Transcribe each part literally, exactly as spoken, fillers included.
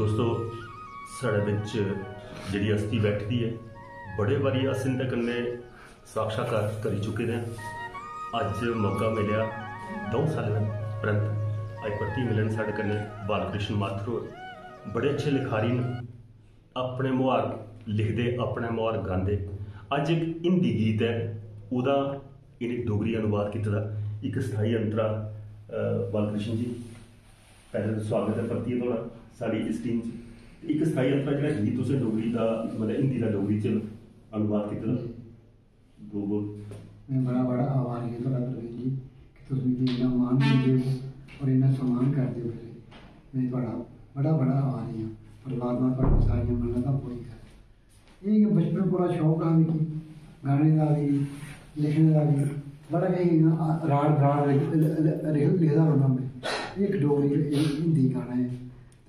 दोस्तो, साढ़े बिच जेह्ड़ी हस्ती बैठी दी ऐ, बड़े बारी अस इंदे कन्नै साक्षात्कार करी चुके दे आं। अज्ज मौका मिलेआ, द'ऊं सालें परैंत अज्ज परतियै मिलन साढ़े कन्नै बालकृष्ण माथुर होर। बड़े अच्छे लिखारी न, अपने मुहार लिखदे, अपने मुहार गांदे। अज्ज इक हिंदी गीत ऐ, ओह्दा इ'नें डोगरी अनुवाद कीते दा, इक स्थाई अंतरा। अ, बालकृष्ण जी, पैह्लें ते स्वागत ऐ परतियै थुआढ़ा साढ़ी इस टीम च। इक स्थाई अंतरा जेह्ड़ा गीत तुसें डोगरी दा, मतलब हिंदी दा डोगरी च अनुवाद कीते दा, दो बोल। में बड़ा, बड़ा आभारी आं थुआढ़ा प्रवीण जी, कि तुस मिगी इन्ना मान दिंदे ओ और इन्ना सम्मान करदे ओ मेरे। में थुआढ़ा बड़ा, बड़ा आभारी आं। परमात्मा थुआढ़ियां सारियां मन्नतां पूरी करै। एह् इ'यां बचपन कोला शौक हा मिगी गाने दा बी, लिखने दा बी। बड़ा किश इ'यां राड़, राड़ लिख-, लिख-, लिख-, लिखदा रौह्ना में। इक डोगरी, इक हिंदी गाना ऐ,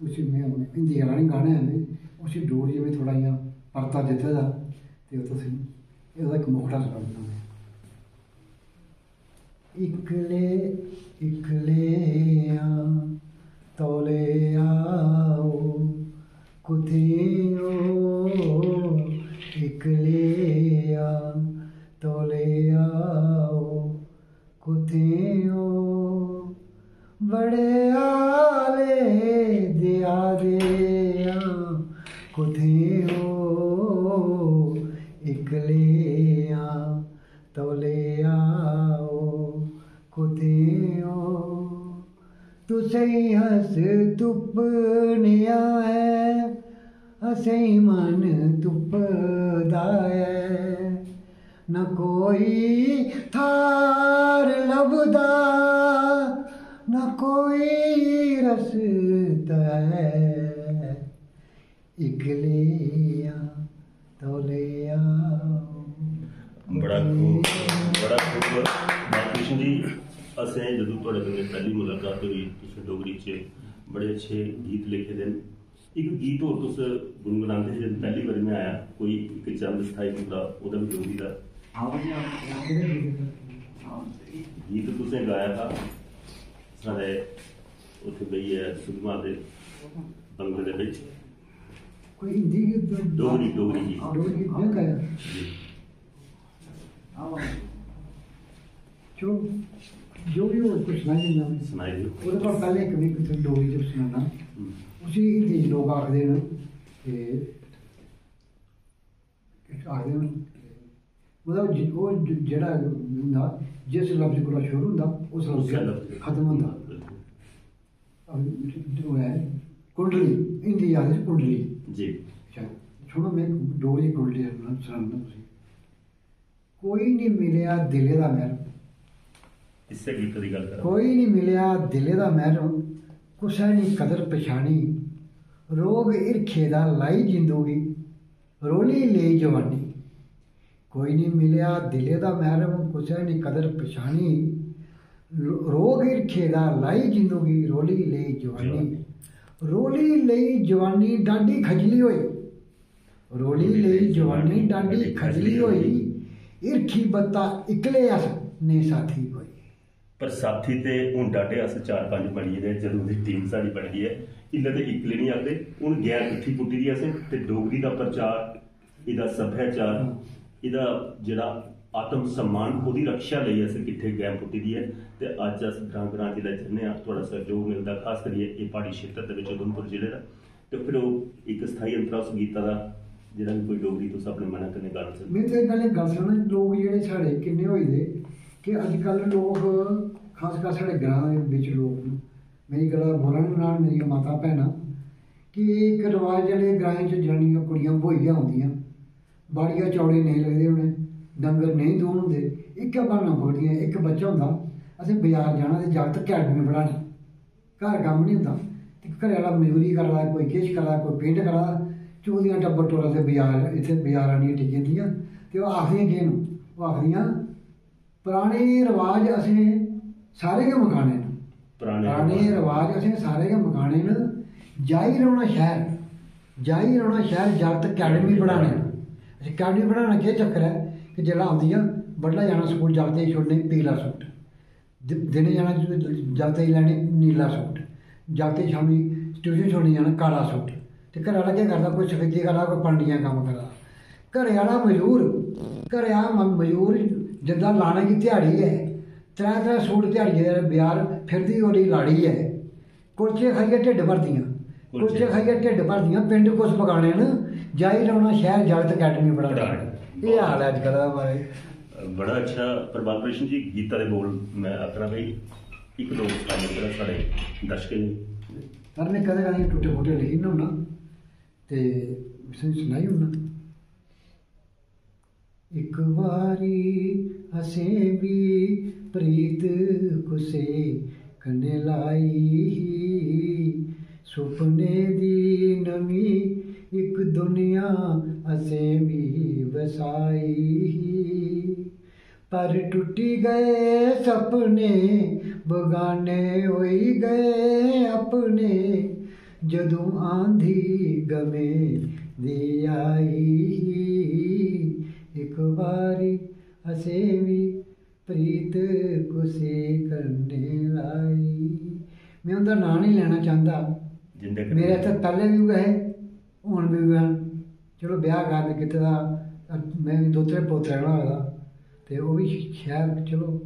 उसी में हून, हिंदी गाना निं, गाना ऐ में, उसी डोगरी च में थोह्ड़ा इ'यां परता दित्ते दा, ते ओह् तुसें, एह्दा इक मुखड़ा सनाई ओड़ना में। इक्कले, इक्कले आं, तौले आओ, कुत्थें ओ? इक्कले आं, तौले आओ, कुत्थें ओ? बड़े आले देआ दे आं, कुत्थें ओ? इक्कले आं, तौले आओ, कुत्थें ओ? तुसें अस तुप्पने आं ऐ, असें मन तुप्पदा ऐ। न कोई थाह्र लभदा, न कोई रस्ता ऐ। इक्कले आं, तौले आओ। बड़ा खूब, बड़ा खूब। बालकृष्ण जी, असें जदूं थुआढ़े कन्नै पैह्ली मुलाकात होई, तुसें डोगरी च बड़े अच्छे गीत लिखे दे न। इक गीत होर तुस गुनगुनांदे हे, जदूं पैह्ली बारी में आया, कोई इक चंद स्थाई टुकड़ा, ओह्दा बी डोगरी दा। आओ जी, आओ, आओ, आओ। गीत तुसें गाया हा साढ़े उत्थै बेहियै सुद्धमहादेव बंगले दे बिच। कोई हिंदी गीत? डोगरी, डोगरी गीत। डोगरी गीत में गाया। जी। चलो, जो बी होर कुछ सनाई दिंदा में। सनाई दियो। ओह्दे कोला पैह्लें इक में कुछ डोगरी च सनाना। हम्म। उसी हिंदी च लोक आखदे न, ते किश आखदे न, मतलब, जि-, ओह् ज-, जेह्ड़ा होंदा, जिस लफ्ज कोला शुरू होंदा, उस लफ्ज उस्सै लफ्ज। खत्म होंदा। बिल्कुल। अब ओह् ऐ, कुंडली, हिंदी आखदे कुंडली। जी। अच्छा, सुनो, में डोगरी कुंडली सनाना तुसें। कोई निं मिलेआ दिलै दा मैह्‌रम। इस्सै गीत दी गल्ल करा। कोई निं मिलेआ दिलै दा मैह्‌रम, कुसै निं कदर पछानी। रोग हिरखै दा लाई जिंदू गी, रोली लेई जवानी। कोई निं मिलेआ दिलै दा मैह्‌रम, कुसै निं कदर पछानी। लो-, रोग हिरखै दा लाई जिंदू गी, रोली लेई जवानी। जवानी। रोली लेई जवानी डांडी खजली होई। रोली लेई जवानी डांडी खजली होई, हिरखी बत्ता इक्कले अस नेईं साथी कोई। पर साथी ते हून डाढे अस चार पंज बनी गेदे, जदूं दी टीम साढ़ी बनी दी ऐ। इल्लै ते इक्कले निं आखदे, हून गैं किट्ठी पुट्टी दी असें, ते डोगरी दा प्रचार, एह्दा सभ्याचार, एह्दा जेह्ड़ा आत्म सम्मान, ओह्दी रक्षा लेई असें किट्ठे गैं पुट्टी दी ऐ। ते अज्ज अस ग्रां ग्रां जिसलै जन्ने आं, थुआढ़ा सैह्योग मिलदा, खास करियै एह् प्हाड़ी क्षेत्र दे बिच उधमपुर जिले दा। ते फिर ओह् इक स्थाई अंतरा उस गीता दा, जेह्ड़ा बी कोई डोगरी तुस अपने मनै कन्नै गाना चांह्दे। में ते पैह्लें गल्ल सनाना, लोक जेह्ड़े साढ़े किन्ने होई दे कि अजकल लोक, खासकर साढ़े ग्रां दे बिच लोक न, मेरी गल्ला बुरा निं मनान मेरियां माता भैनां, कि इक रवाज जेह्ड़े ग्राएं च जनानियां कुड़ियां ब्होइयै औंदियां, बाड़िया चौड़े नेईं लगदे उ'नें, डंगर नेईं दून होंदे, इक्कै ब्हान्ना पकड़दियां, इक बच्चा होंदा, असें बजार जाना ते जागत अकैडमी पढ़ानी। घर कम्म निं होंदा। ते घरै आह्ला मजदूरी करा दा, कोई किश करा दा, कोई पेंट करा दा, चुकदियां टब्बर टोला ते बजार, इत्थै बजार आनियै टिकी जंदियां। ते ओह् आखदियां केह् न? ओह् आखदियां, "पराने रवाज असें सारे गै मकाने न।" पराने पराने रवाज। रवाज असें सारे गै मकाने न। जाई रौह्ना शैह्र, जाई रौह्ना शैह्र, जागत अकैडमी पढ़ाने न। अच्छा, अकैडमी पढ़ाना केह् चक्कर ऐ कि जेल्लै औंदियां, बडलै जाना स्कूल, जागतें गी छोड़ने पीला सूट। दि-, दिनै जाना ज-, जागतै गी लैने नीला सूट, जागतै गी शामीं ट्यूशन छोड़ने जाना काला सूट। ते घरै आह्ला केह् करदा? कोई सफेदी करा दा, कोई पंडियां कम्म करा दा। घरै आह्ला मजूर, घरै आह्ला म-, मजूर जंदा लाने गी ध्याड़ी ऐ, त्रै त्रै सूट ध्याड़ियै दे बजार फिरदी ओह्दी लाड़ी ऐ। कुलचे खाइयै ढिड्ड भरदियां, कुलचे। कुलचे खाइयै ढिड्ड भरदियां। पिंड कुस पकाने न, जाई रौह्ना शैह्र जागत अकैडमी पढ़ाने। पढ़ाने। एह् हाल ऐ अज्जकल दा, महाराज। बड़ा अच्छा। प्रभात कृष्ण जी, गीता दे बोल मैं आखना भाई, इक दो साल जेह्ड़ा साढ़े दर्शकें गी। सर, में कदें कदें टुट्टे फुट्टे लिखी ओड़ना होन्ना ते तुसें सनाई ओड़ना। इक बारी असें बी प्रीत कुसै कन्नै लाई ही, सुपने दी नमीं इक दुनिया असें बी बसाई ही। पर टुट्टी गए सपने, बगाने होई गए अपने, जदूं आंधी गमें दी आई ही। इक बारी असें बी प्रीत कुसै कन्नै लाई। में उं'दा नांऽ निं लैना चांह्दा। जिंदे कन्नै मेरे आस्तै पैह्लें बी उ'ऐ हे, हून बी उ'ऐ न। चलो, ब्याह् कारण कीते दा, में बी दोतरे पोतरे आह्ला होए दा, ते ओह् बी शैल। चलो,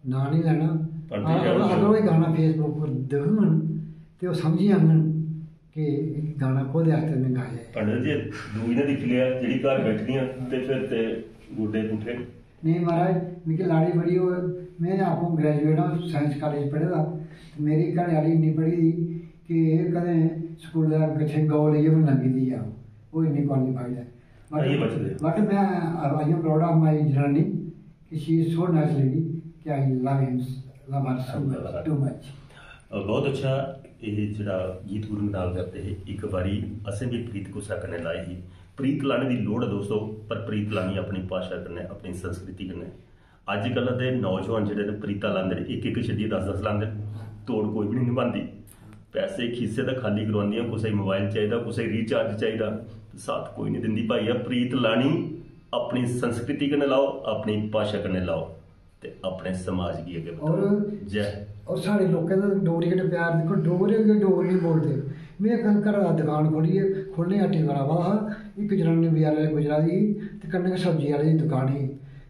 नांऽ निं लैना। पंडित जी, अगर, अगर ओह् गाना Facebook पर दिखङन ते ओह् समझी जाङन कि गाना कोह्दे आस्तै में गाया ऐ। पंडित जी, दूई ने दिक्खी लेआ, जेह्ड़ी घर बैठी दियां, ते फिर ते गोडे पुट्ठे। नेईं महाराज, मिगी लाड़ी बड़ी, ओह्, में आपूं ग्रेजुएट आं, साइंस कालेज पढ़े दा। ते मेरी घरै आह्ली इन्नी पढ़ी दी कि एह् कदें स्कूलै दा किट्ठे गौ लेइयै बी लंघी दी ऐ, ओह् इन्नी क्वालीफाइड ऐ। But, आइयै बचदे। But में, I am proud of my जनानी कि she is so nice lady कि I love him, love her so much, too much। अ, बहुत अच्छा। एह् जेह्ड़ा गीत गुनगुनाल करदे हे, इक बारी असें बी प्रीत कुसै कन्नै लाई ही। प्रीत लाने दी लोड़ ऐ दोस्तो, पर प्रीत लानी अपनी भाशा कन्नै, अपनी संस्कृति कन्नै। अज्जकल दे नौजवान जेह्ड़े न, प्रीतां लांदे न, इक इक छड्डियै दस दस लांदे न, तोड़ कोई बी निं नभांदी। पैसे खीसे दा खाल्ली करवांदियां, कुसै गी मोबाइल चाहिदा, कुसै गी रिचार्ज चाहिदा, साथ कोई निं दिंदी। भाइया, प्रीत लानी अपनी संस्कृति कन्नै लाओ, अपनी भाशा कन्नै लाओ, ते अपने समाज गी अग्गें बधाओ। और जय। और साढ़े लोकें दा डोगरी कन्नै प्यार दिक्खो, डोगरे गै डोगरी निं बोलदे। में इक घरा दा दकान खोह्लियै, खोह्लने दा टीका लावा दा हा, इक जनानी बजारै गुजरा दी ही ते कन्नै गै सब्जी आह्ले दी दकान ही।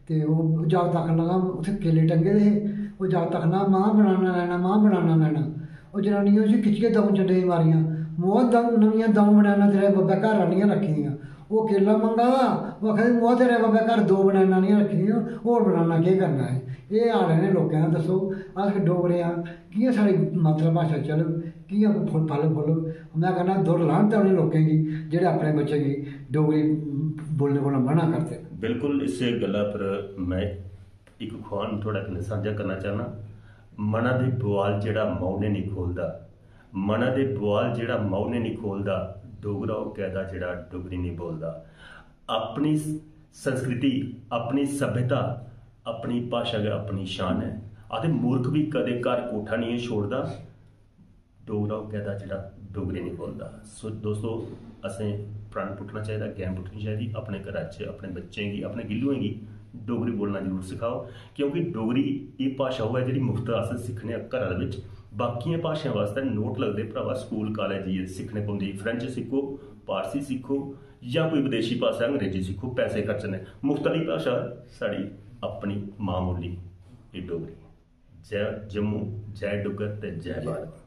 ते ओह् जागत आखन लगा, उत्थै केले टंगे दे हे, ओह् जागत आखन लगा, "मां बनाना लैना, मां बनाना लैना।" ओह् जनानियां उसी खिच्चियै द'ऊं चंडे मारियां, "मोआ, द'ऊं नमियां द'ऊं बनाना तेरे बब्बै घर आह्नियां रक्खी दियां।" ओह् केला मंगा दा, ओह् आखा दी, "मोआ, तेरे बब्बै घर दो बनाना आह्नियां रक्खी दियां, होर बनाना केह् करना ऐ?" एह् हाल ऐ इ'नें लोकें दा। दस्सो, अस डोगरे आं, कि'यां साढ़ी मातृ भाशा चलग, कि'यां फुल-, फल फुल्लग? में आखना, दुर्लांत ऐ उ'नें लोकें गी जेह्ड़े अपने बच्चें गी डोगरी बोलने कोला मना करदे न। बिल्कुल, इस गल्ला पर में इक खुआन थुआढ़े कन्नै सांझा करना चाह्न्नां। मना दे बुआल जेह्ड़ा माऊ ने निं खोलदा, मना दे बुआल जेह्ड़ा माऊ ने निं खोलदा, डोगरा ओह् कैदा जेह्ड़ा डोगरी निं बोलदा। अपनी स-, संस्कृति, अपनी सभ्यता, अपनी भाशा गै अपनी शान ऐ। आखदे, मूर्ख बी कदें घर कोठा निं छोड़दा, डोगरा ओह् कैदा जेह्ड़ा डोगरी निं बोलदा। सो दोस्तो, असें प्रण पुट्टना चाहिदा, गैं पुट्टनी चाहिदी। अपने घरा च अपने बच्चें गी, अपने गिल्लुएं गी डोगरी बोलना जरूर सखाओ, क्योंकि डोगरी एह् भाशा ओह् ऐ जेह्ड़ी मुफ्त अस सिक्खने आं घरा दे बिच। बाकियें भाशाएं वास्तै नोट लगदे भ्रावा, स्कूल कालेज जाइयै सिक्खने पौंदी। फ्रेंच सिक्खो, पारसी सिक्खो, जां कोई विदेशी भाशा, अंग्रेजी सिक्खो, पैसे खर्चने। मुफ्त आह्ली भाशा साढ़ी अपनी मां बोली, एह् डोगरी। जय जम्मू, जय डुग्गर ते जय भारत।